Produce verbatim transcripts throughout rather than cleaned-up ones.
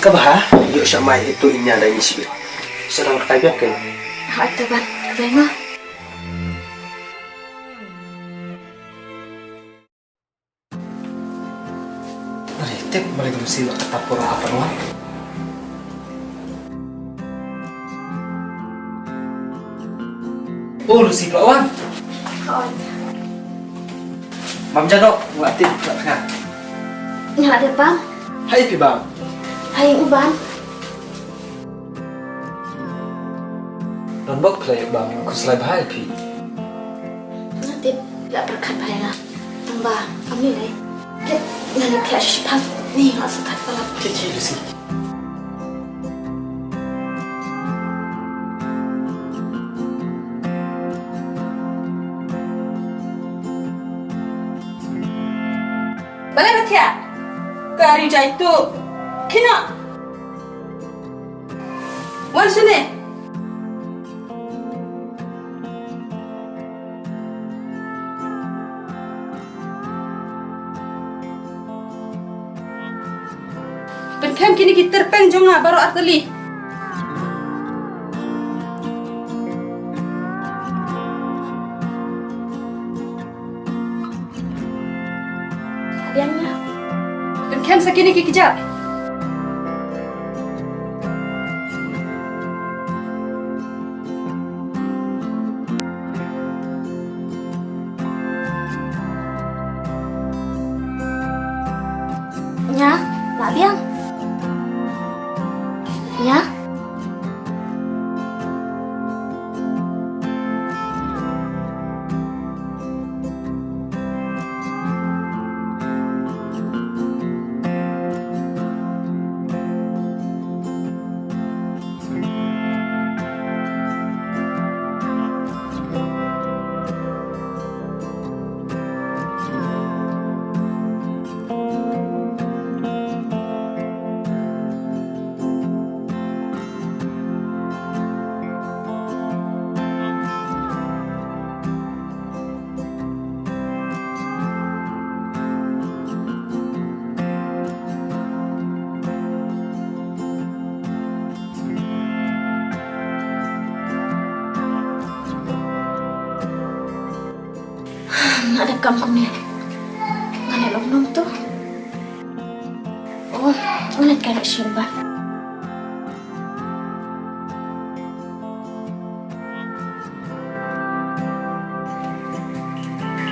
Bha, ïoh sha mai ito inya da ngi shibit. Sha dang kai biang kai. Ha to ban, kai ma. Are, tip balik Lucy ba kata pura apa ruang. Oh, Lucy pula wan. Wan. Mam jadok, ngati pula tengah. Ngati bang. Hai pi bang. Hai uban. Don bok play bang khuslai bha ïa phi. Nga tip la pyrkhat bha ïa nga. Tang ba am ni lai. Tip nga ni khleh shipang ni nga sa kat palat. Thank you, Lucy. Balei ba thiah? Ka ri jai tu. Kino. Wan shane. Pynkhem kine ki tyrpeng jong nga baroh artylli. Biang ïa. Pynkhem sa kine ki kjat. Nya, la biang. Nya. Nga dep kam kumne. Nga dep long nong tu. Oh, nga dep kam shim ba.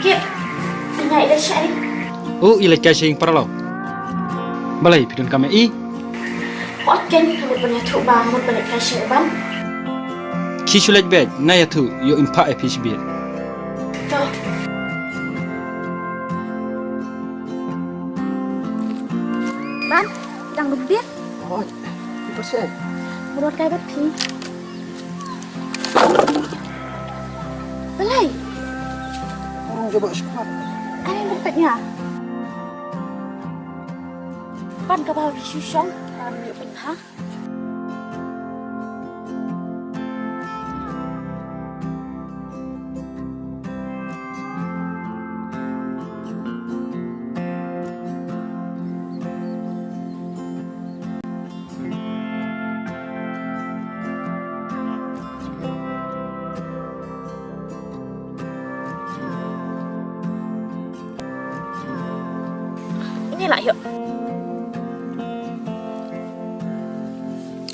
Kip, nga ila shai. U ila kai shing paralo. Balai pidun kame i. Ot ken, mut ban ïathuh ba, mut ban ïa kai shing ban. Ki shu leit beit, nga ïathuh, ïoh im pha e phi shibit. To. Ban, dang dum bit. Oi, phi pat seh? Murot kai bad phi. Balai? Urung jaba squad. Ani ban pat nya. Ban ka ba phi shu shong, ban yu pyn ha. Ini lah, yuk.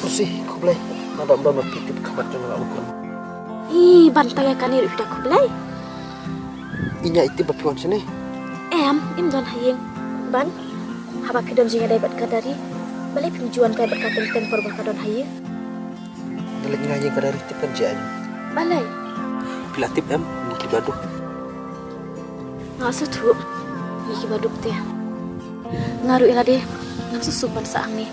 Lucy, khublei. Nga dom dom phi tip khmat jong nga la u khun. Ih, ban tang ïa kane ruh phi da khublei. Ïa i tip ba phi wan shane. Em, im don ha ïing. Ban, haba phi don jingïadei bad ka Dari, balei phim ju wan kai bad ka teng teng por ba ka don ha ïing? Da leit nga ïing ka Dari tip kan jia ïing. Balei? Phi la tip em, ngi kiba duk. Nga sngewthuh, ngi kiba duk te. Nga ruh ïa lade ngam sngewsuk ban sah hangne.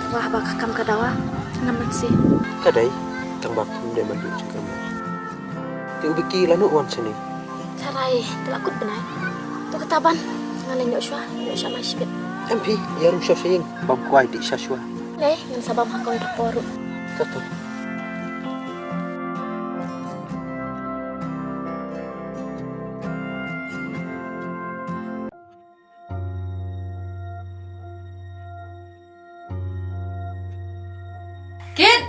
Tangba haba ka kam ka dawa ngam mynsiem. Ka dei tang ba kum dei ban duh jingkyrmen. Te u Biki lano wan shane? Tharai te la kut bnai. To kata ban nga leit ïoh shuwa, ïoh sha mai shibit. Em phi ïa rung shuwa sha ïing bam kwai dih sha shuwa. Lei ngan sa bam ha kawei ka por ruh. Ka to. Kit!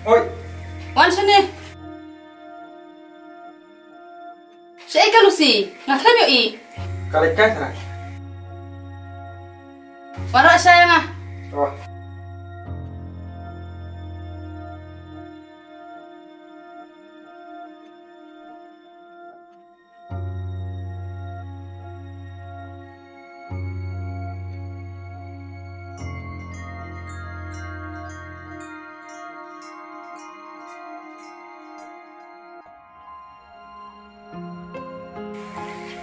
Oi! Wan shane. Shaei ka Lucy? Nga khlem ïohi. Ka leit kai trai. Wanrah sha ïa nga. Oh.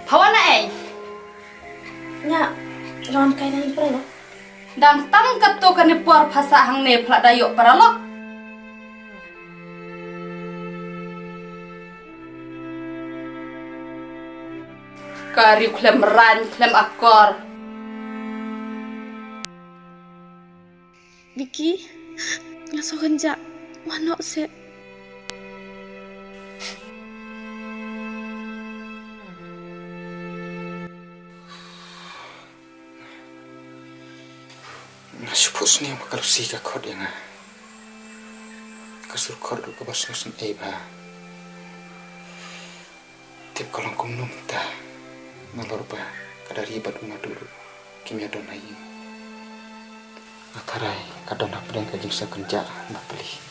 Pha wan naei? Nga wan kai na i para lo. Dang tang katto kane por pha sah hangne pha la da ïoh para lo. Ka riewkhlem rain khlem akor. Vicky, nga sngewkynjah, wan noh seh. Nga shu phuhsniew ba ka Lucy ka khot ïa nga. Ka sur khot ruh kaba sngewsynei bha. Tip ka long kumno mynta, nalor ba ka Dari bad u Madu ruh kim ïadon ha ïing. Nga tharai ka don hapdeng ka jingsngewkynjah na pli.